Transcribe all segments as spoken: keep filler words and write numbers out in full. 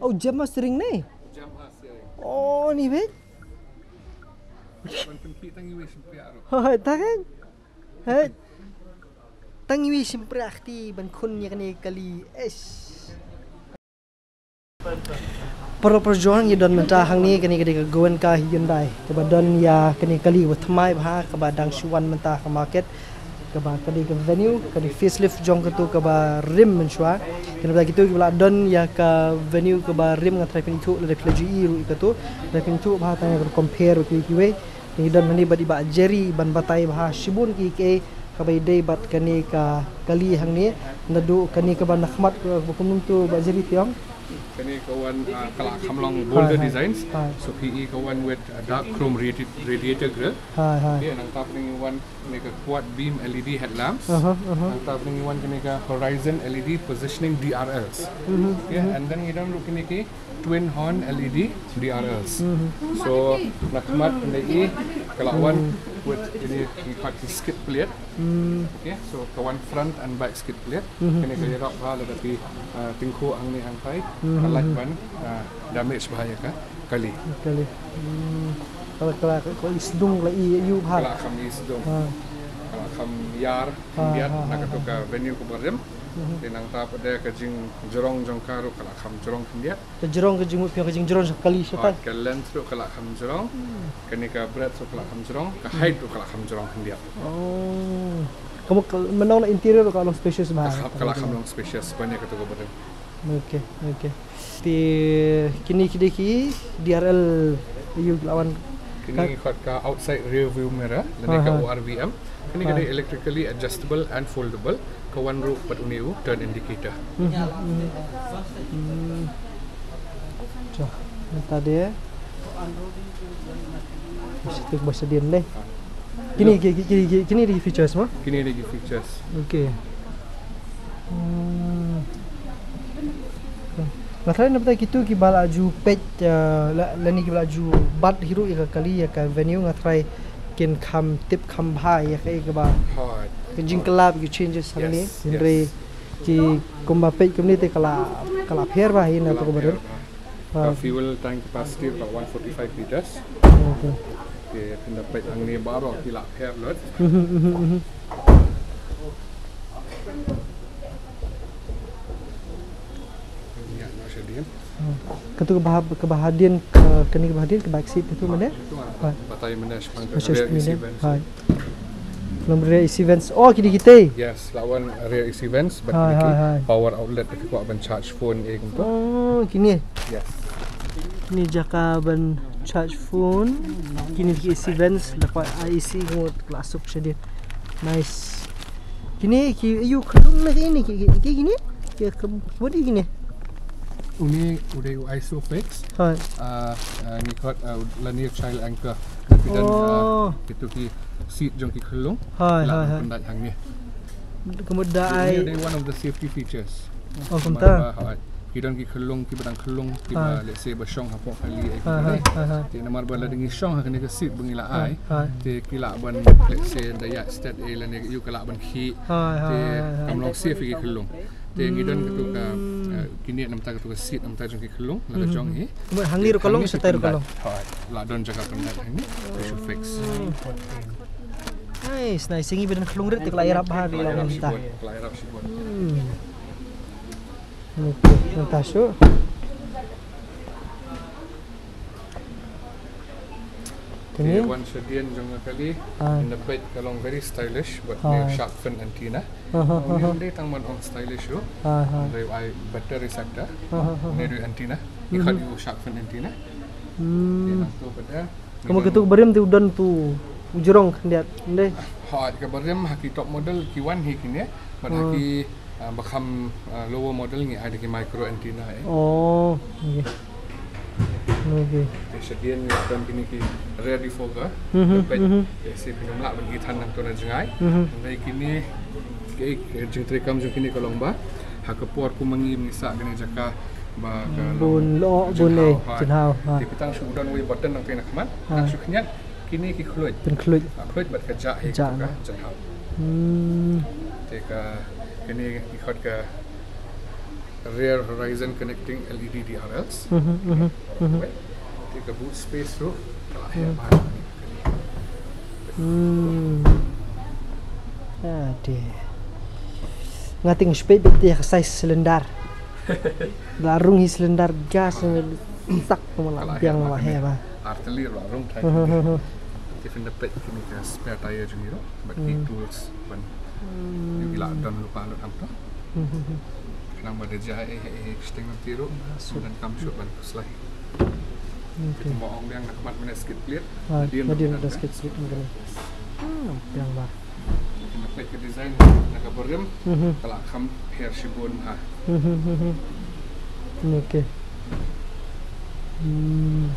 Oh, jam mastering ne? Jam mastering. Oh, ni bek. Ban pynkhih tang iwei shympriah ruh. Hoi, tang kan? Hoi. Tang iwei shympriah kti ban khun ïa kane kali. Eish. Para parajor, ngi don mynta hangne, kane ka dei ka Goenka Hyundai kaba don ïa kane kali kaba thymmai bha kaba dang shu wan mynta ha ka market. Kaba ka dei ka Venue, ka dei facelift jong katu kaba rim mynshuwa. Kane ba kitu kiba la don ïa ka Venue kaba rim, nga tharai phin ithuh lada phi la ju ïohi ruh ïa katu. Lada phin ithuh bha tang ïa ka compare bad kiwei kiwei. Ngi don hangne bad i Bah Jerry ban batai bha shibun ki, ki kaba ïadei bad kane ka kali hangne. Naduh kane kaba na khmat, kaba kumno tu Bah Jerry, phi ong? Kane ka wan, ah, ka la kham long bolder designs. Hai. So phi i ka wan with, ah, dark chrome radi-, radiator grille. Hai, hai. Okay, nangta pdeng i wan kane ka quad beam L E D headlamps. Aha, aha. Nangta pdeng i wan kane ka horizon L E D positioning D R Ls. Mhm, okay, mhm. And then ngi don ruh kane ki twin horn L E D D R Ls. Mhm. So na khmat kane i ka la wan, mhm, with kane ki khmat ki skid plate. Hmm. Okay, so ka wan front and back skid plate. Mhm. Kane ka ïarap bha lada phi, ah, tyngkhuh hangne hangtai. Mhm. Ka lah ban, ah, damage bha ïa ka kali. Kali. Hmm. Ka la, ka la, ka la i sdung, la i ïuh bha. Ka la kham i sdung. Ha. Ka la kham ïar khyndiat na katu ka Venue kaba rim. Mhm. Te nangta pat de ka jingjrong jong ka ruh ka la kham jrong khyndiat. Ka jrong, ka jingmut phi ong ka jingjrong jong ka kali shatai. Ka length ruh ka la kham jrong. Hmm. Kane ka breadth ruh ka la kham jrong. Ka height ruh ka la kham jrong khyndiat. Oh. Ka mut ka, mynno na interior ruh ka long spacious bha. Ka la kham long spacious ban ïa katu kaba rim. Okay, okay. Te kine ki dei ki D R L, ïa u lawan. Kine ki khot ka outside rear view mirror lane ka O R V M. Kane ka dei electrically adjustable and foldable. Ka wan ruh bad une u turn indicator. Mhm, mhm. Hmm. Chà, mynta de. Ba shadien, ba shadien de. Kine ki, ki, ki, ki, kine ki features mo? Kine ki features. Okay. Hmm. Nga tharai na bynta kitu kiba la ju peit, eh, la, lane kiba la ju bat hi ruh ïa ka kali, ïa ka Venue, nga tharai kin kham tip kham bha ïa kaei kaba, ka jingkylla, ki changes hangne. Hynrei ki kumba peit kumne te ka la, ka la pher bha hi na katu kaba rim. Ka fuel tank capacity about one forty-five liters. Okay. Te phin da peit hangne baroh ki la pher lut. Mhm, mhm, mhm. Ïa, na shadien. Hmm. Katu kaba ha-, kaba hadien, ka, kane kaba hadien, ka back seat katu mynne? Katu, ah, batai mynne shaphang ka rear A C vents. Hai. Long rear A C vents. Oh, kine kitei. Yes, la wan rear A C vents, but kine ki power outlet, if you want ban charge phone, eh, kumto. Oh, kine. Yes. Kine jaka ban charge phone. Kine ki A C vents, la kwah A C ngut, la suk shadien. Nice. Kine ki, ïa u khyllung na kine ki, ki, ki kine? Ki kam, what kine? Une u dei u Isofix. Hai. Ah, ah, ngi khot, ah, lane child anchor. Ki don, ah, kitu ki seat jong ki khyllung. Hai, hai, hai. Pyndait hangne. Ka mut da ai. Une u dei one of the safety features. Oh, kumta. Namar ba, hai. Ki don ki khyllung, kiba dang khyllung, kiba, let's say, ba shong hapoh kali, eh, kumta. Te namar ba lada ngi shong ha kane ka seat ba ngi la ai. Te ki lah ban, let's say, da ïaid stet, eh, lane ïa u ka lah ban khih. Te kam long safe ïa ki khyllung. Te ngi don katu ka, eh, kine namta katu ka seat namta jong ki khyllung, la ka jong hi. Hangne ruh ka long, shatai ruh ka long. Hai, la don jaka pyndait hangne. Isofix. Nice, nice. Ngi ba don khyllung rit te ka la ïarap bha, ka la ïarap shibun, ka la ïarap shibun. Hmm. Okay, mynta shuh. Kane wan shadien jong ka kali, in the back ka long very stylish, bad kane shark fin antenna. Une ym dei tang ban ong stylish ruh. Hynrei u ai better receptor. Une dei antenna. Ngi khot ïa u shark fin antenna. Hmm. Te nangta pat de. Ka mut katu ba rim te u don tu u jrong khyndiat, ym dei? Hooid, kaba rim ha ki top model ki wan hi kine, bad ha ki, ah, ba kham, ah, lower model ngi ai da ki micro antenna, eh. Oh, okay. Okay. Te shadien ngi don kine ki rear defogger. Mhm, mhm. Te shisha phin ym lah ban i than nangto na jngai. Mhm. Hynrei kine ki, ki jingtrei kam jong kine ka long ba ha ka por kum ma ngi ngi sah kane jaka ba ka long bun lyoh, bun jynhaw, eh, ha. Jynhaw, ha. Te phi tang shu don wei button nangtei na khmat, tang shu khyndiat, kine ki khluit. Pynkhluit. Ah, khluit bad ka jah hi, jah, ka jynhaw. Hmm. Te ka, kane ki khot ka, ka Rear horizon connecting L E D D R Ls. Mhm, mhm, mhm. Te ka boot space ruh ka la heh bha. Hmm. Ade. Nga teng spek bit ïa ka size cylinder. La rung hi cylinder gas, tak kumla biang la heh bha. Artylli la rung thai. Te phin da peit kine ka spare tyre jong ngi ruh bad ki tools ban ïoh ki la don lypa lut hangto. Khnang ba da jia ei ei ei sting lynti ruh. Sud. Ban kam shuh ban pyrshah. Kumba ong biang na khmat mynne skid plate. Nadien nadien da skid plate mynne. Hmm, biang bha. Kine peit ka design na ka barim. Ka la kham pher shibun ha. Okay. Hmm.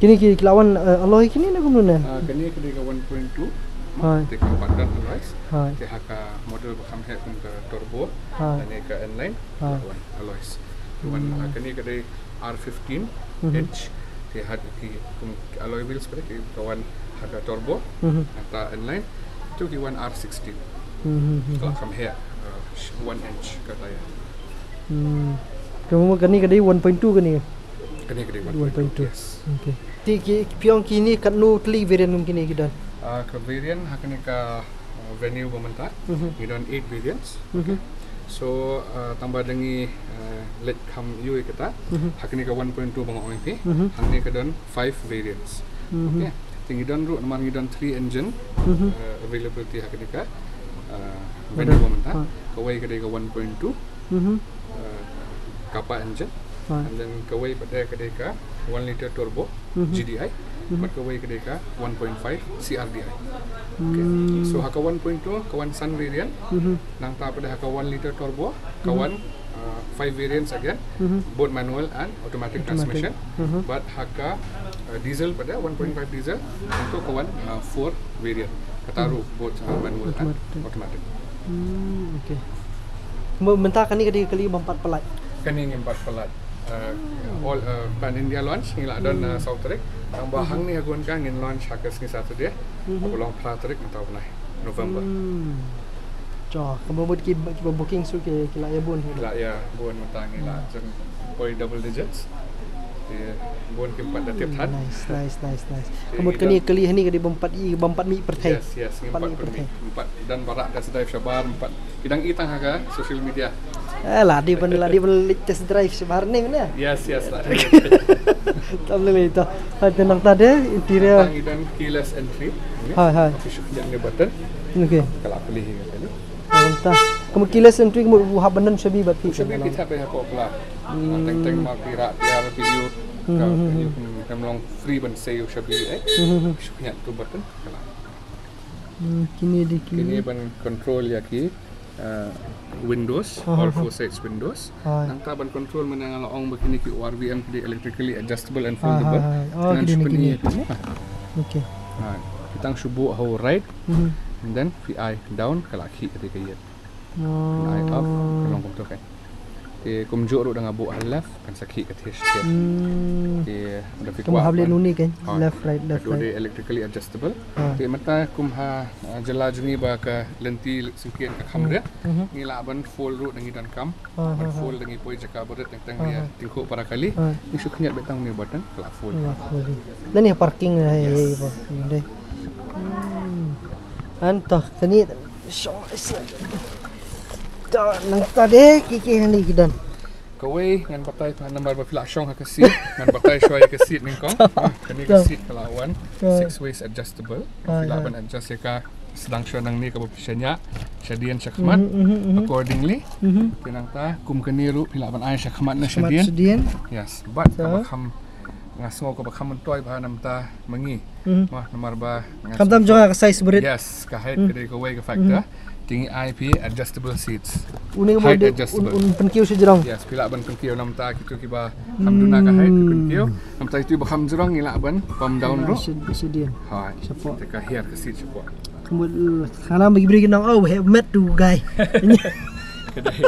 Kine ki la wan, eh, alloy kine ne kumno ne? Ah, kane ka dei ka one point two. Hai. Te ka pattern alloys. Hai. Te ha ka model ba kham heh kum ka turbo. Hai. Kane ka N-line. Hai. Wan alloys. Wan, ah, kane ka dei R fifteen H. Te ha ki kum alloy wheels pyrshah ki ka wan ha ka turbo. Nangta N-line. Tu ki wan R sixteen. Ka la kham heh, ah, one inch ka tyre. Hmm. Kumno kane ka dei one point two kane? Kane ka dei one point two. One point two. Yes. Okay. Te ki phi ong kine katno tylli variant kum kine ki don? Ah, ka variant ha kane ka, ah, Venue ba mynta. Ngi don eight variants. Okay. So, ah, tang ba da ngi, ah, leit kham ïa kata. Ha kane ka one point two ba nga ong ïa phi. Hangne ka don five variants. Okay. Te ngi don ruh namar ngi don three engine, ah, availability ha kane ka, ah, Venue ba mynta. Kawei ka dei ka one point two. Uh, Kappa engine. And then kawei pat ka dei ka one liter turbo G D I. Pat kawei ka dei ka one point five C R D I. Okay. So ha ka one point two ka wan san variant. Nangta pat ha ka one liter turbo ka wan, uh, five variants again, both manual and automatic transmission. But ha ka, uh, diesel pat one point five diesel, nangta ka wan, uh, four variant. Kata ruh both, uh, manual and automatic. Hmm, okay. Mynta kane ka dei kali ba ym pat pyllait. Kane ngim pat pyllait. Uh, all, uh, pan India launch ngi la don, uh, saw tarik. Tang ba hangne ha Gunka ngin launch ha ka sngi Saturday. Ka long phra tarik mynta u bnai November. Hmm. Cho, kumno mut ki, ki ba booking shuh ki, ki la ïa bun? Ki la ïa bun mynta ngi la jan poi double digits. Te bun kim pat da tip than. Nice, nice, nice, nice. Te kumno mut kane kali hangne ka dei ba ym pat i, ba ym pat mih pyrthei. Yes, yes, ngim pat mih pyrthei. Ym pat don ba rah test drive shabar, ym pat. Ki dang i tang ha ka social media. Eh, la dei ban, la dei ban leit test drive shabar ne, ne? Yes, yes, la dei. Tam le le to. Hai, te nangta de interior. Nangta ngi don keyless entry. Hai, hai. Phi shu khñiot ïa une u button. Okay. Ka la plie hi kane. Nangta. Kumno keyless entry kumno u hap ban don shabi bad phi? Shabi phi thap hapoh pla. Teng teng ma phi rah phi ar phi ïoh. Ka phi ïoh, kam long free ban sei ïoh shabi, eh. Phi shu khñiot tu button. Ka la. Hmm, kine dei ki. Kine ban control ïa ki, uh, windows, all four sides windows. Nangta ban control mynne nga la ong ba kine ki O R V M ki dei electrically adjustable and foldable. Oh, kine ki dei. Okay. Ki tang shu buh ha u right, and then phi ai down ka la khih ka dei ka ïit. Phi ai up ka long kumto kan. Te kumjuh ruh da nga buh ha left kan sa khih ka thiah thiah. Hmm. Te da phi kwah ban hap leh nuni kan, left right, left right. Dei electrically adjustable. Te mynta kum ha, ah, jylla jong ngi ba ka lynti syngkien ka kham rit. Ngi lah ban fold ruh da ngi donkam. Ban fold da ngi poi jaka ba rit teng teng ïa tyngkhuh para kali. Ngi shu khñiot beit tang une u button ka la fold. Ka la fold. Lane parking. Yes. Hangto kane. Shong. To nangta de ki ki hangne ki don. Kawei ngan batai pha namar ba phi la shong ha ka seat, ngan batai shuwa ïa ka seat nyngkong. Ah, kane ka seat ka la wan six ways adjustable. Phi lah ban adjust ïa ka sdang shuwa nangne kaba phi shaniah, shadien shakhmat accordingly. Te nangta kum kane ruh phi lah ban ai shakhmat ne shadien. Yes, but kaba kham nga sngew kaba kham myntoi bha namar ma ngi. Namar ba nga kham tam jong ka size ba rit. Yes, ka height ka dei kawei ka factor. Te ngi ai phi adjustable seats. Une ba height adjustable. Un pynkiew sha jrong. Yes, phi lah ban pynkiew namar kito kiba kham duna ka height ki pynkiew. Namar kito ba kham jrong ngi lah ban pom down ruh. Sha, sha dien. Hai. Shapoh. Te ka hiar ka seat shapoh. Kumut, uh, khana ba ki briew ki nong, oh, helmet tu guy. Ka dei.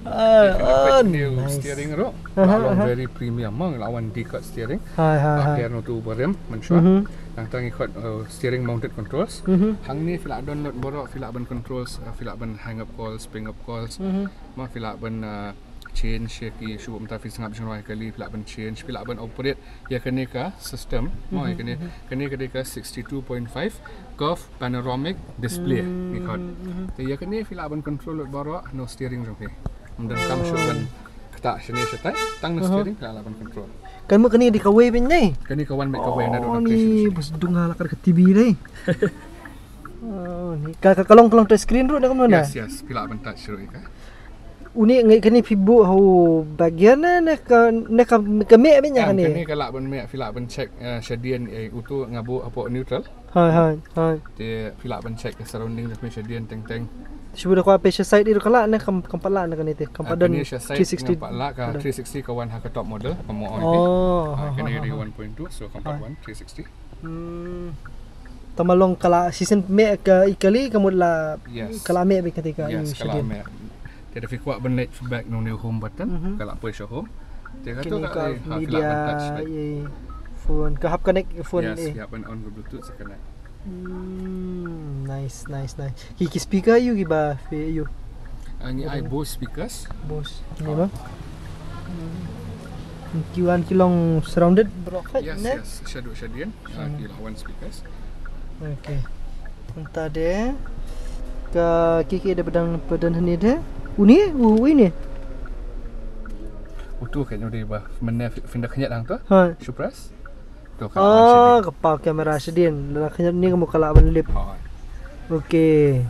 Ah, oh, nice. Steering ruh. Aha, la long very premium mo, la wan D-cut steering. Hai, hai, hai. Akhir no tu barim, mynshuwa. Mhm. Nangta ngi khot, uh, steering mounted controls. Mhm. Hangne phi lah download baroh, phi lah ban controls, uh, phi lah ban hang up calls, ping up calls. Mhm. Mo phi lah ban, uh, change ïa ki shu mynta phi sngap jingrwai kali, phi lah ban change, phi lah ban operate ïa kane ka system. Mo ïa kane, kane ka dei ka sixty-two point five curve panoramic display. Ngi khot. Te ïa kane phi lah ban control lut baroh na u steering jong phi. Ym donkam shuh ban ktah shane shatai, tang na steering phi lah ban control. Kan mo kane dei kawei beit ne? Kane ka wan beit kawei, na don application shane. Bas dung ha la ka T V dei. Oh, ni ka, ka long, ka long touch screen ruh na kumno na? Yes, yes, phi lah ban touch ruh ïa ka. Une ngi kane phi buh ha u back gear ne, ne ka, ne ka, ka meh beit ïa kane? Kane ka lah ban meh, phi lah ban check, eh, shadien, eh, uto nga buh hapoh neutral. Hai, hai, hai. Te phi lah ban check ka surrounding jong phi shadien teng teng. Shu da kwah phi sha side ïa ka lah ne kam, kam pat lah ne kane te, kam pat don three sixty. Kane sha side kam pat lah, ka three sixty ka wan ha ka top model, ka mo ong. Oh, kane ka dei one point two, so kam pat wan three sixty. Hmm. Tang ba long ka la shisien meh ka i kali ka mut la, ka la meh beit kata ka, yes, ka la meh. Te da phi kwah ban leit back na une u home button, ka la poi sha home. Te kato ka, eh, ha, phi lah ban touch back. Phone ka hap connect phone. Yes, eh. Phi hap ban on ka Bluetooth sa connect. Hmm, nice, nice, nice. Ki, ki speaker ïa u kiba phi ïa u? Ah, ngi ai Bose speakers. Bose. Ni ba? Hmm. Ki wan ki long surrounded baroh khat ne? Yes, yes. Shadow, shadien. Ah, ki lah wan speakers. Okay. Mynta de ka ki ki da ba dang, ba dang hangne de. Une, u, u une. Uto ka nyuri ba. Mynne phi, phin da khyndiat hangto. Ha. Shu press. To ka wan shadien. Oh, ka power camera shadien. Lada khyndiat ne ka mut ka lah ban lip. Ha. Okay.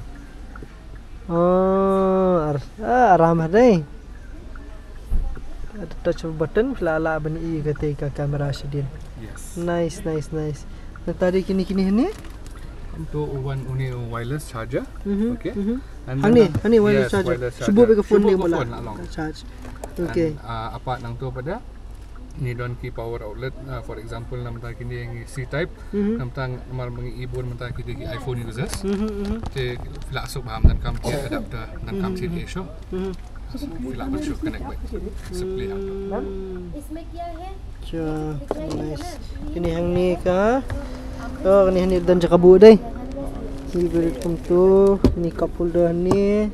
Oh, ar-, ah, aram ha dei. Touch button, phi lah lah ban i kata ka camera shadien. Yes. Nice, nice, nice. Nangta de kine, kine hangne? Hangto u wan une u wireless charger. Mhm, okay. Mhm. Hangne, hangne wireless charger. Yes, wireless charger. Shu buh beit ka phone ne ba la charge. Okay. And, uh, apart nangto pat de ngi don ki power outlet, uh, for example, namar kine ngi C-type, namar ngi i bun mynta ki dei ki iPhone users. Mhm, mhm. Te phi lah suk ba ym donkam ki adapter, ym donkam ki issue. Mhm. Phi lah ban shu connect beit. Simply hangto. Hmm. Cha, nice. Kine hangne ka. Oh, kine hangne don jaka buh dei. Ni beri kumto, ni cup holder ni.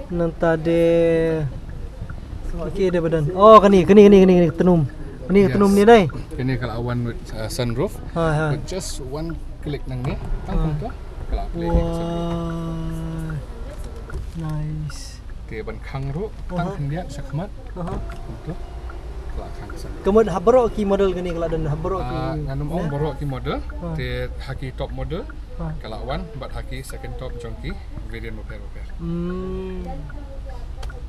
Nangta de. Okay, de ba don. Oh, kane, kane, kane, kane, kane, tnum. Kane, yes, tnum ni dei. Kane ka la wan with, uh, sunroof. Ha, ha. With just one click nangne. Tang kumta ka la play ka sunroof. Wah. Nice. Te ban khang ruh, tang khyndiat shakhmat. Aha. Kumta ka la khang ka sunroof. Ka mut ha baroh ki model kane ka la don ha baroh ki. Ah, ngan ym ong baroh ki model. Ha. Te ha ki top model. Ha. Ka la wan, bad ha ki second top jong ki variant bapher bapher. Hmm.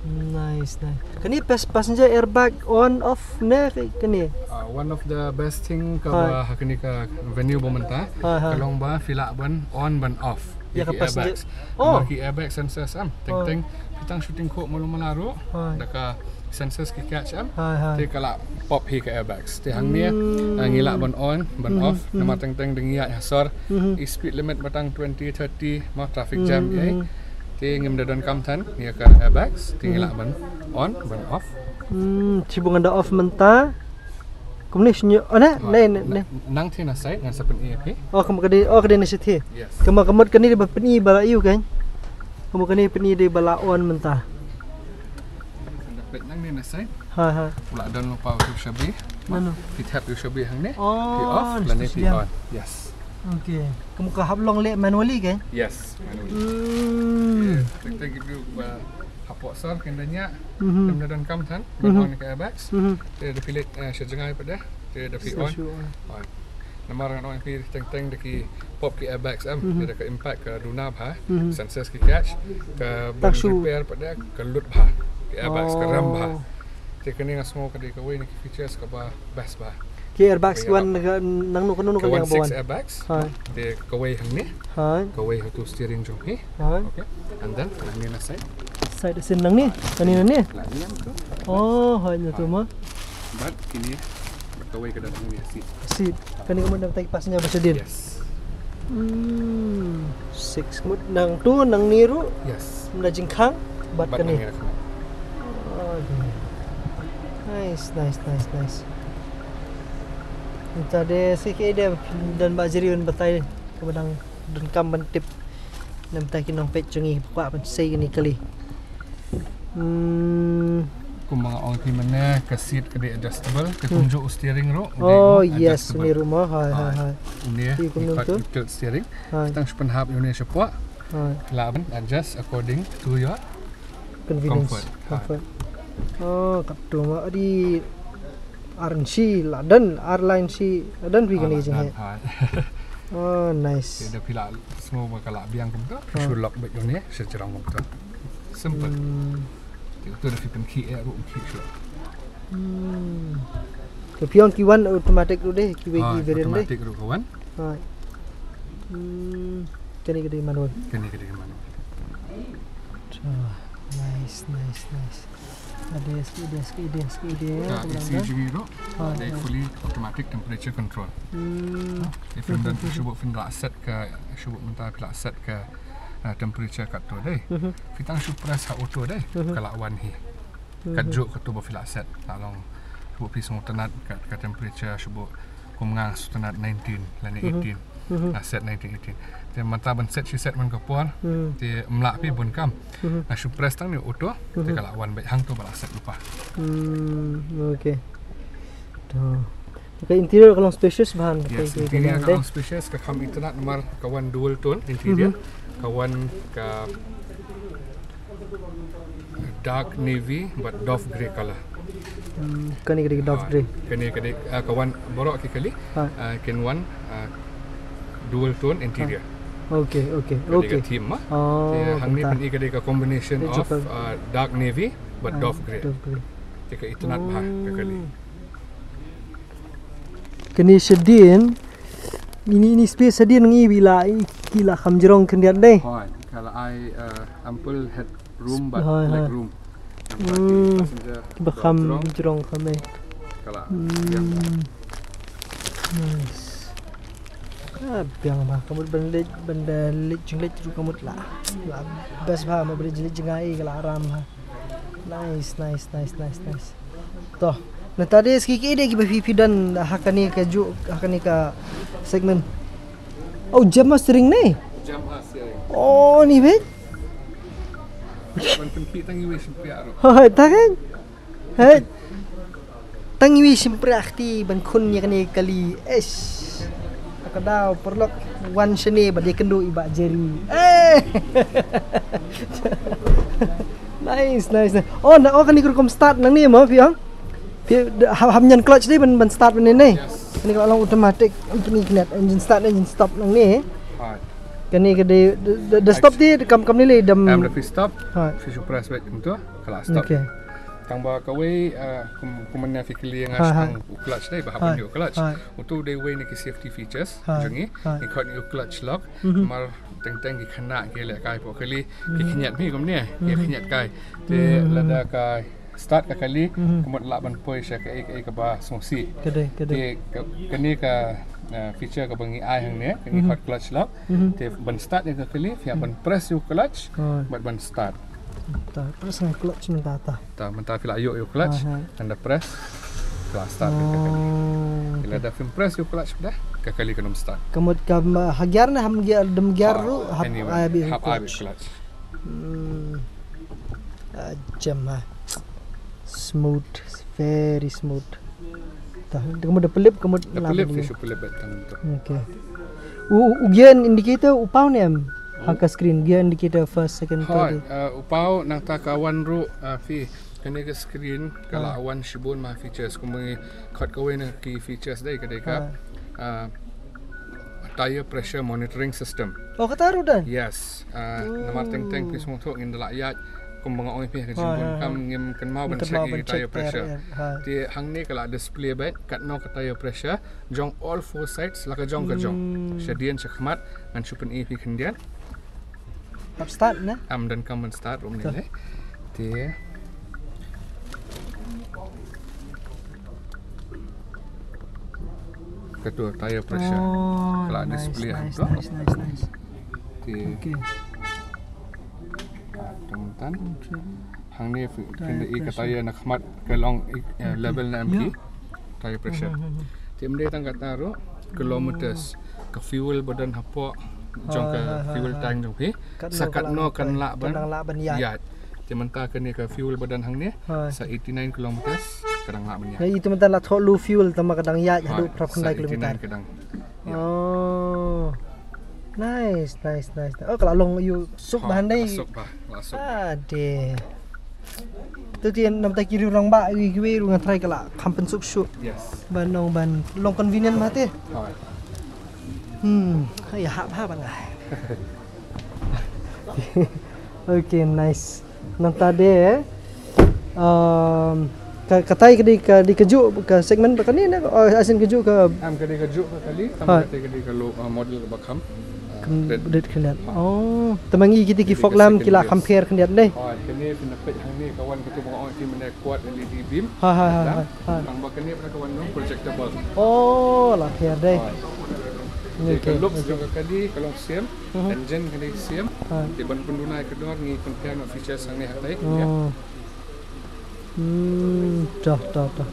Nice, nice. Kane pas-, passenger airbag on off ne kane? Ah, one of the best thing kaba ha kane ka Venue ba mynta. Ha, ha. Ka long ba phi lah ban on ban off ïa ki airbags. Oh. Namar ki airbag sensors em. Teng teng phi tang shooting khuh malu mala ruh. Ha. Da ka sensors ki catch em. Ha, ha. Te ka la pop hi ka airbags. Te hangne, hmm, ah, ngi lah ban on, ban off. Hmm, hmm. Namar teng teng da ngi ïaid ha sor. Hmm. I speed limit ba tang twenty, thirty, ma traffic jam ïa. Hmm. Te ngim da donkam than ïa ka airbags. Te ngi lah ban on, ban off. Hmm, shibun ngan da off mynta. Kumne shnyo, oh, ne, ne, ne, ne. Nang thie na side, ngan sa pyni ïa phi. Oh, kumne ka dei, oh, ka dei na side. Yes. Kumne ka mut kane dei ba pyni ba la ïoh kan. Kumne kane pyni dei ba la on mynta. Nang ne na side. Ha, ha. Pula don lypa u shabi. Nano? Phi tap u shabi hangne. Oh, phi off, lane phi on. Yes. Okay. Kumne ka hap long leh manually kan? Yes, manually. Hmm. Yes. Teng teng ki briew ba hapoh sor kin da ñiah. Mhm. Kin da donkam than. Mhm. Ban on ka airbags. Mhm. Te da phi leit, eh, sha jngai pat de. Te da phi on. Sure. On. Namar ngan ong ïa phi teng teng da ki pop ki airbags em. Mhm. Te da ka impact ka duna bha. Mhm. Sensors ki catch. Ka ban repair pat de ka lut bha. Ki airbags ka rem bha. Oh. Te kane nga sngew ka dei kawei na ki features kaba best bha. Ki airbags wan nangno, kano kano ka liang ba wan? Ka wan six airbags. Ha. Te kawei hangne. Ha. Kawei ha tu steering jong phi. Ha. Okay. And then nangne na side. Side sien nangne. Kane nangne. Nangne tu. Oh, ha, ïa tu ma. Bad kine, bad kawei ka don hangne seat. Seat. Kane ka mut na ki passenger ba shadien. Yes. Hmm. Six mut nangtu nangne ruh. Yes. Na jingkhang bad kane. Bad kane. Nice, nice, nice, nice. Mynta de shi ki de don ba jeri un batai kaba dang donkam ban tip. Namar ki nongpeit jong ngi kwah ban sei kane kali. Hmm. Kumba nga ong ïa phi mynne, ka seat ka dei adjustable, ka kumjuh u steering ruh. Oh yes, une ruh mo, hai, hai, hai. Une, ki kumno tu? Tilt steering. Hai. Tang shu pynhap ïa une shapoh. Hai. Lah ban adjust according to your convenience. Comfort. Comfort. Oh, katto ma di ar inshi la don, ar lai inshi la don phi kane jong he. Oh, nice. Te da phi la sngew ba ka la biang kumta, phi shu lock beit ïa une sha jrong kumta. Simple. Hmm. Te uto da phi pynkhih eh ruh pynkhih shuh. Hmm. Te phi ong ki wan automatic ruh de, kiwei ki variant de. Automatic ruh ka wan. Hai. Hmm. Kane ka dei manual. Kane ka dei manual. Nice, nice, nice. Ada S K D, S K D, S K D. Ka A C jong ngi ruh, dei fully automatic temperature control. Hmm. If phi don, shu buh phin lah set ka, shu buh mynta phi lah set ka, uh, temperature katto dei. Phi tang shu press ha auto dei, ka lah wan hi. Katjuh katto ba phi lah set, lah long. Shu buh phi sngewtynnat ka, ka temperature, shu buh kum nga sngewtynnat nineteen lane eighteen. Nga set nineteen, eighteen. Te mynta ban set shi set man ka por. Te ym lah phi bun kam. Nga shu press tang ne auto. Te ka lah wan beit hangto ba lah set lypa. Hmm, okay. To. Ka interior ka long spacious bha. Yes, interior ka long spacious, ka kham itynnat namar ka wan dual tone interior. Ka wan ka dark navy bad dove grey color. Hmm, kane ka dei ka dove grey. Kane ka dei, ah, ka wan baroh ki kali. Ah, kin wan, ah, dual tone interior. Okay, okay. Ka dei ka theme ma. Oh, hangne pyn-i ka dei ka combination of, ah, dark navy bad dove grey. Dove grey. Te ka itynnat bha ka kali. Kane shadien, ini, ini space shadien ngi wi la, i, ki la kham jrong khyndiat dei. Hooid, ka la ai, eh, ample headroom bad legroom. Namar ki passenger kiba kham jrong kham eh. Ka la biang. Nice. Ah, biang bha, ka mut ban leit, ban da leit jingleit ruh ka mut la. La best bha, ma ban leit jingleit jngai ka la aram bha. Nice, nice, nice, nice, nice. To, nangta de shi ki dei kiba phi, phi don ha kane ka ju, ha kane ka segment. Oh, jam ha steering ne? Jam ha steering. Oh, ni beit. Ban pynkhih tang iwei shympriah ruh. Hooid, tang kan? Hooid. Tang iwei shympriah kti ban khun ïa kane kali. Eish. Ka daw paralok wan shane bad ïakynduh i Bah Jerry. Eh. Nice, nice, nice. Oh, na, oh, kane ka rukom start nangne mo phi ong? Phi hap, hap ñion clutch dei ban, ban start nangne ne? Yes. Kane ka long automatic, kane ka engine start, engine stop nangne. Hooid. Kane ka dei, da, da, da stop te kam, kam ne lei dam. Em, da phi stop. Hooid. Phi shu press beit kumto, ka la stop. Okay. Tang ba kawei, eh, kum, kumne phi kylli ïa nga shaphang u clutch dei, ba hap ban ïoh clutch. Uto u dei uwei na ki safety features jong ngi. Ngi khot ïa u clutch lock. Namar teng teng ki khynnah ki lehkai hapoh kali, ki khynñiat hi kumne, ki khynñiat kai. Te lada ka start ka kali, ka mut lah ban poi sha kaei kaei kaba sngewsih. Ka dei, ka dei. Te ka, kane ka, eh, feature kaba ngi ai hangne, ka ngi khot clutch lock. Te ban start ïa ka kali, phi hap ban press ïa u clutch, bad ban start. Ta press ïa u clutch mynta ta. Ta mynta phi la ïoh ïa u clutch, ynda press, phi la start ïa ka kali. Oh, okay. Lada phim press ïa u clutch pat, ka kali kan ym start. Ka mut ka ma, ha gear ne, ham gear, dem gear ruh, hap ai beit ïa u clutch. Hmm. Ah, jam ha. Smooth, very smooth. Ta, ka mut da pynlip, ka mut da pynlip, phi shu pynlip beit tang tu. Okay. U, u gear indicator u paw ne em? Ha ka screen, gear indicator first, second, third. Hooid, eh, u paw nangta ka wan ruh, eh, phi, kane ka screen, ka la wan shibun ma features, kumba ngi khot kawei na ki features dei, ka dei ka, eh, tire pressure monitoring system. Oh, kata ruh don? Yes. Ah, namar teng teng phi sngewthuh ngin da la ïaid, kumba nga ong ïa phi ha ka jingbun kam ngim kynmaw ban check ïa ka tire pressure. Te hangne ka la display beit katno ka tire pressure jong all four sides, la ka jong ka jong. Shadien shakhmat ngan shu pyni ïa phi khyndiat. Hap start ne? Am, donkam ban start ruh mynne. Te kato tire pressure. Oh, ka la display nice, nice, nice, nice. Te. Okay. Ah, tang tan. Okay. Hangne phi, phin da i ka tyre na khmat ka long, eh, level na em ki. Tyre pressure. Te ym dei tang kata ruh, kilometers. Ka fuel ba don hapoh jong ka fuel tank jong phi. Sa katno kan lah ban, kan lah ban ïaid. Te mynta kane ka fuel ba don hangne, sa eighty nine kilometers ka dang lah ban ïaid. Ïa, ito mynta la thoh low fuel tangba ka dang ïaid haduh phra phew khyndai kilometer. Ka dang. Oh. Nice, nice, nice. Oh, ka la long ïa u suk ba hangne. Suk ba, la suk. Ade. Tu ti namta ki riew rangbah kiwei ruh nga tharai ka la kham pynsuk shuh. Yes. Ban long, ban long convenient ma te. Hmm, ïa hap hap ba ngai. Okay, nice. Nangta de, um, ka, katai ka dei ka, dei kajuh ka segment ba kane ne, oh, as in kajuh ka. Em, ka dei kajuh ka kali, tang katai ka dei ka low, uh, model ba kham. Red khyndiat. Oh, te ma ngi kiti ki fog lamp ki la compare khyndiat ne. Oh, kane phin da peit hangne ka wan katu ba nga ong ïa phi mynne quad L E D beam. Ha, ha, ha, ha. Tang ba kane pat ka wan long projector bulb. Oh, la pher dei. Ka looks jong ka kali ka long same. Engine ka dei same. Te ban pynduna ïa ka dor ngi compare na features hangne hatai. Hmm, dah, dah, dah.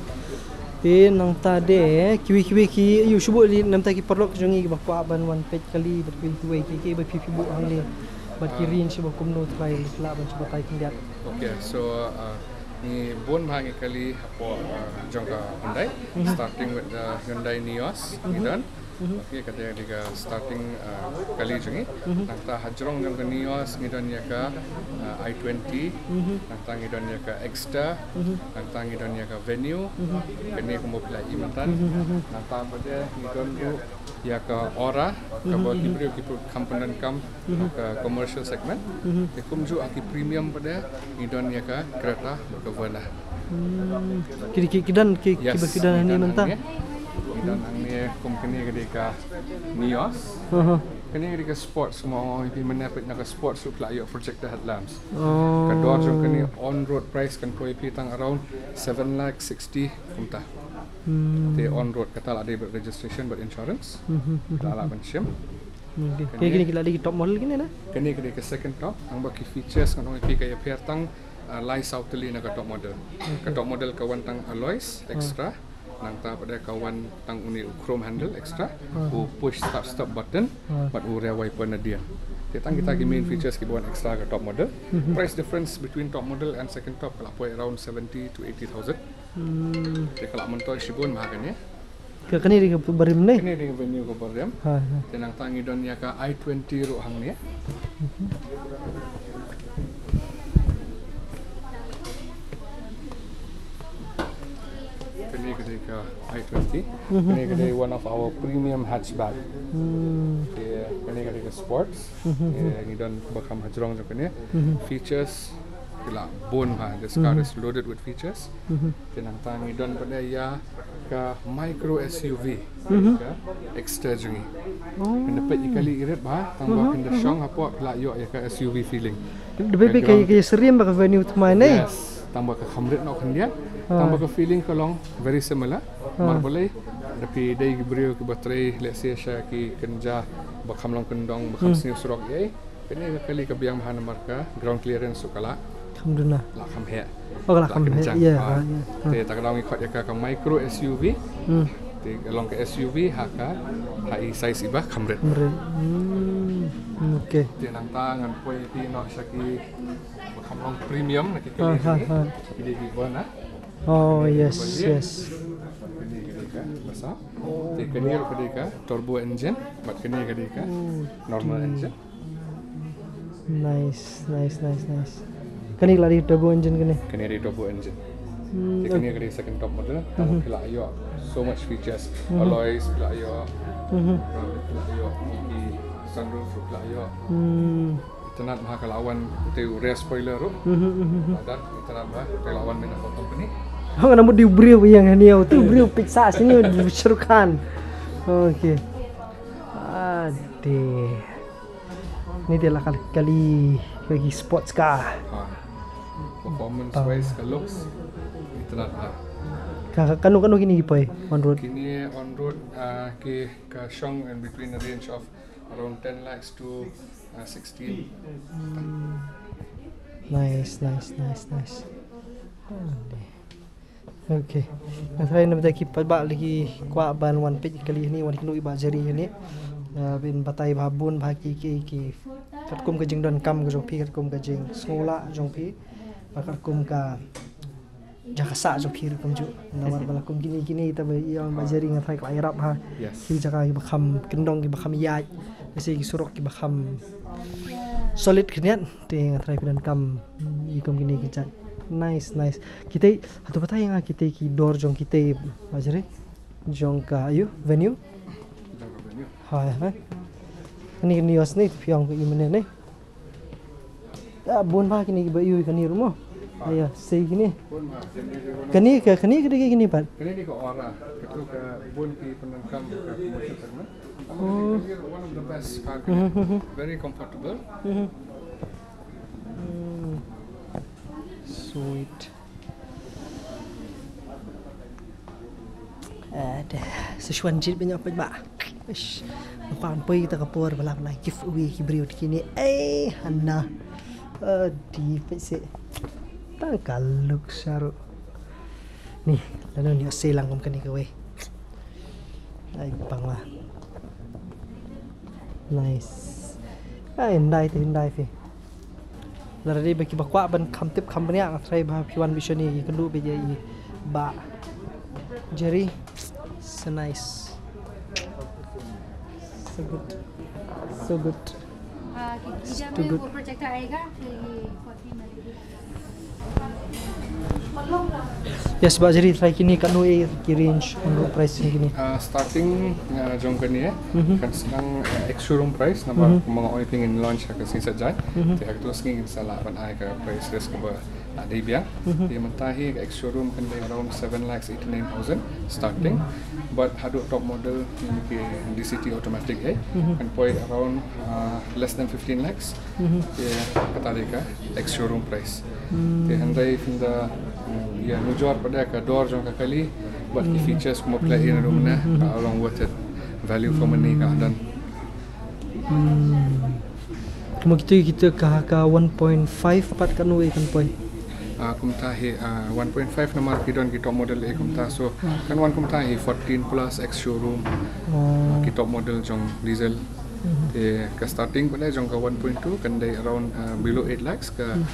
Te nangta de, kiwei kiwei ki, ïa u shu buh lei namta ki paralok jong ngi kiba kwah ban wan peit kali bad kiwei kiwei ki, kiba phi phi buh hangne. Bad ki range ba kumno trai lah ban shu batai khyndiat. Okay, so, uh, ngi bun bha ngi kali hapoh, uh, jong ka Hyundai, starting with the Hyundai Nios, ngi don. Okay, kata dei ka starting, uh, kali jong ngi. Nangta hajrong jong ka Nios ngi don ïa ka, uh, i twenty. Nangta ngi don ïa ka Exter. Nangta ngi don ïa ka Venue. Kane kumba phi la i mynta. Nangta pat de ngi don ruh ïa ka Aura, kaba ki briew ki put kham pyndonkam ha ka commercial segment. Te kumjuh ha ki premium pat de ngi don ïa ka Creta bad ka Verna. Hmm. Ki, ki, ki don ki, kiba ki don hangne mynta. Ki don hangne kum kane ka dei ka Nios. Kane ka dei ka sports, mo, ïa phi mynne peit na ka sports ruh phi la ïoh projector headlamps. Ka dor jong kane on road price kan poi ïa phi tang around seven lakh sixty kumta. Hmm. Te on road kata la dei bad registration bad insurance. Ka la lah ban shim. Okay. Kane kine ki la dei ki top model kine na? Kane ka dei ka second top, tang ba ki features ngan ong ïa phi ka ïapher tang, uh, lai saw tylli na ka top model. Ka top model ka wan tang alloys extra, nangta pat de ka wan tang une u chrome handle extra, u push start stop button, bad u rear wiper na dia. Te tang kita ki main features kiba wan extra ka top model. Price difference between top model and second top ka la poi around seventy to eighty thousand. Hmm. Te ka la myntoi shibun bha kane. Ka kane dei ka barim ne? Kane dei ka Venue ka barim. Ha, ha. Te nangta ngi don ïa ka i twenty ruh hangne. Kane ka dei ka i twenty. Kane ka dei one of our premium hatchback. Hmm. Te kane ka dei ka sports. Te ngi don ba kham hajrong jong kane. Features ki la bun bha. This car is loaded with features. Te nangta ngi don pat de ïa ka micro S U V. Ka Exter jong ngi. Phin da peit ïa kali i rit bha, tang ba phin da shong hapoh phi la ïoh ïa ka S U V feeling. Da peit ka, ka syriem ba ka Venue thymmai ne. Yes, tang ba ka kham rit noh khyndiat, tang ba ka feeling ka long very similar. Namar balei, da phi dei ki briew kiba trei lehse sha ki kynja ba kham long kyndong, ba kham sniew surok ei. Kane ka kali ka biang bha namar ka ground clearance ruh ka la kham duna, la kham heh. Oh, ka la kham heh, ïa. Te ta ka daw ngi khot ïa ka ka micro S U V. Te ka long ka S U V ha ka, ha i size iba kham rit. Kham rit. Hmm. Okay. Te nangta ngan poi ïa phi noh sha ki ba kham long premium na ki kali. Ha, ha. Ki dei ki Verna. Oh, yes, yes. Kane ka dei ka basa. Te kane ruh ka dei ka turbo engine, bad kane ka dei ka normal engine. Nice, nice, nice, nice. Kane ka la dei turbo engine kane. Kane dei turbo engine. Hmm. Te kane ka dei second top model. Tang ba phi la ïoh so much features. Alloys phi la ïoh. Phi la ïoh ki sunroof phi la ïoh. Hmm. Itynnad bha ka la wan te u rear spoiler ruh. Itynnad bha te la wan mynta from company. Hong na mut di briew ïa nga ni, tu briew pizza sini Shah Rukh Khan. Okay. Ade. Ni te la kali, kali, kali sports car. Ha. Performance wise, ka looks, itynnad bha. Ka, ka, kano, kano kine ki poi on road? Kine on road, ah, ki ka shong in between the range of around ten lakhs to, uh, sixteen. Nice, nice, nice, nice. Okay. Nga tharai na bynta ki paidbah lada ki kwah ban wan peit kali hangne, wan kynduh ïa i Bah Jerry hangne. Ah, ban batai bha bun bha ki, ki, ki. Katkum ka jingdonkam ka jong phi, katkum ka jingsngewlah jong phi. Bad katkum ka jaka sah jong phi ruh kumjuh. Namar ba la kum kine kine, tang ba ïa i Bah Jerry nga tharai ka la ïarap ha. Yes. Ki jaka kiba kham kyndong, kiba kham ïaid. Lehse ki surok kiba kham solid khyndiat. Te nga tharai phi donkam, mm, ïa kum kine ki jait. Nice, nice. Kita, hato batai ïa nga kita ki dor jong kita, Bah Jerry? Jong ka, aiu, venue? Jong ka venue. Hai, hai. Kane ka news ne, phi ong ka i mynne ne. Ah, bun bha kine kiba ïohi kane ruh mo. Ah, ïa, sei kine. Bun bha, kine ki bun. Kane ka, kane ka dei kine pat. Kane dei ka Aura, katu ka bun ki pyndonkam ka commercial segment. Oh. One of the best car kane. Mhm, mhm. Very comfortable. Mhm. Hmm. Sweet. Ada, sa shuwa jied beit ïa u paidbah. Ish, nga kwah ban poi kata ka por ba la ban ai giveaway ki briew kine. Eh, hana. Adi peit seh. Tang ka look sha ruh. Ni, lano ngi ïoh sei lang kum kane kawei. Ai, pang la. Nice. Ai, hyndai te, hyndai phi. Lada dei ba kiba kwah ban kham tip kham bniah, nga tharai ba phi wan beit shane, ïa kynduh beit ïa i Bah Jerry. So nice. So good. So good. हाँ, कि इधर में वो प्रोजेक्टर आएगा, फिर ये फोर्टी में। Yes, Bah Jerry, try kine katno ïa ki range, katno price kine? Ah, starting, ah, jong kane, mhm, kan sdang, ah, ex showroom price, namar, mhm, kumba nga ong, phi ngin launch ha ka sngi Saitjaiñ. Mhm. Te ha katu ka sngi ngin sa lah ban ai ka price list kaba, ah, dei biang. Mhm. Te mynta hi ka ex showroom kan dei around seven lakhs eighty-nine thousand starting. Mhm. But haduh top model, ïa ki D C T automatic hi, mhm, kan poi around, ah, less than fifteen lakhs. Mhm. Te kata dei ka ex showroom price. Hmm. Te hynrei phin da, mm, ïa nujor pat da ka dor jong ka kali, bad ki, mhm, features kumba phi la ïohi naduh mynne, mhm, ka long worth it. Value for money ka don. Hmm. Kumba kita, kita ka, ka one point five pat katno ïa kan poi? Ah, kumta hi, ah, one point five namar ki don ki top model eh kumta. So, hmm, kan wan kumta hi fourteen plus ex showroom. Oh. Ah, ki top model jong diesel. Mhm. Te ka starting pat jong ka one point two kan dei around, uh, below eight lakhs ka, hmm,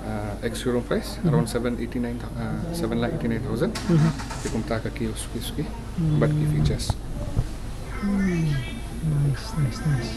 uh, ex showroom price, mhm, around seven eighty-nine thou-, uh, seven lakh eighty-nine thousand. Mhm. Te kumta ka ki suki suki. Hmm. Bad ki features. Hmm. Nice, nice, nice.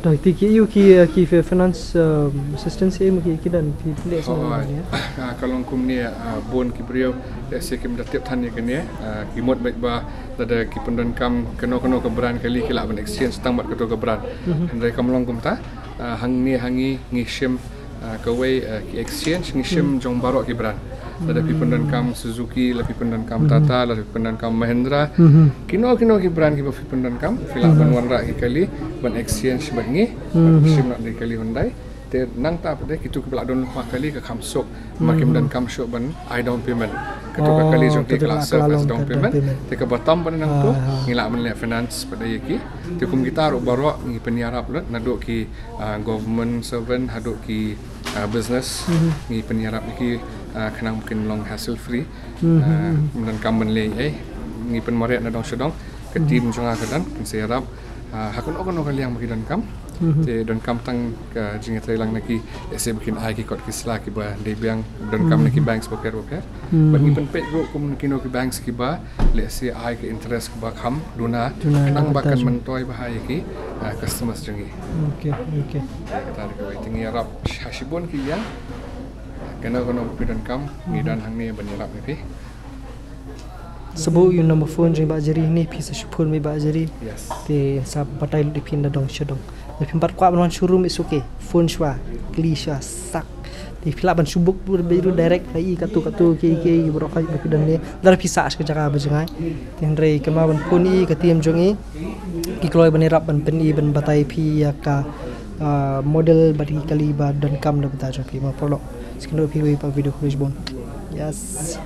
Doi, te ki ïa ki, uh, ki fi-, finance, uh, assistance em ki, ki don ki pynleh. Oh, sendiri, ya? Ah, ka long kumne, ah, bun ki briew, lehse kim da tip than ïa kane, ah, ki mut beit ba lada ki pyndonkam kano kano ka brand kali ki lah ban exchange tang bad kato ka brand. Mhm. Hynrei kam long kumta, ah, hangne ha ngi ngi shim, ah, kawei, ah, ki exchange ngi shim, mhm, jong baroh ki brand. Lada phi pyndonkam Suzuki, lada phi pyndonkam, mhm, Tata, lada phi pyndonkam Mahindra. Mhm. Kino kino ki brand kiba phi pyndonkam, phi lah ban, mhm, wanrah ki kali ban exchange bad ngi, mhm, shim noh da ki kali Hyundai. Te nangta pat de kito kiba la don lypa kali ka kham suk, ma kim, mhm, donkam shuh ban ai down payment. Kato ka kali, oh, jong ki kato ka la, ka la serve as long down ka down payment. Payment. Te kaba tam pat nangto, ah, ah, ngi lah ban leh finance pat de ïa ki. Te kum kita ruh baroh ngi pynïarap lut, naduh ki, ah, government servant haduh ki, ah, business, mhm, ngi pynïarap ïa ki, ah, khnang ba kin long hassle free. Mhm. Ah, mhm. Ym donkam ban leh ei, ngi pynmareh na dong sha dong. Ka, mhm, team jong nga ka don, kin sa ïarap, ah, ha kano kano ka liang ba ki donkam. Mhm. Te donkam tang ka jingïatreilang na ki, lehse ba kin ai ki kot ki sla kiba dei biang, donkam na ki, mhm, banks bapher bapher. Mhm. Bad ngi pynpeit ruh kum kino ki banks kiba lehse ai ka interest kaba kham duna, duna, khnang ba kan, kata jong, myntoi bha ïa ki, ah, customers jong ngi. Okay, okay. Kata dei kawei, te ngi ïarap ha shibun ki liang. Kano kano ba phi donkam, ngi, mhm, don hangne ban ïarap ïa phi. Sa buh ïa u number phone jong i Bah Jerry ne, phi sa shu phone bad i Bah Jerry. Yes. Te sa batai lut ïa phi na dong sha dong. Lada phim pat kwah ban wan showroom, it's okay. Phone shuwa, kylli shuwa, sak. Te phi lah ban shu book beit ruh direct, ïa i katu katu ki, ki, ki baroh ki ba phi don ne. Lada phi sah sha ka jaka ba jngai. Te hynrei kynmaw ban phone ïa i ka team jong i. Ki kloi ban ïarap ban pyni ban batai phi ïa ka, ah, model bad ki kali ba donkam na bynta jong phi, mo paralok. Sa ïakynduh ïa phi ha kawei pat ka video, khublei shibun. Yes.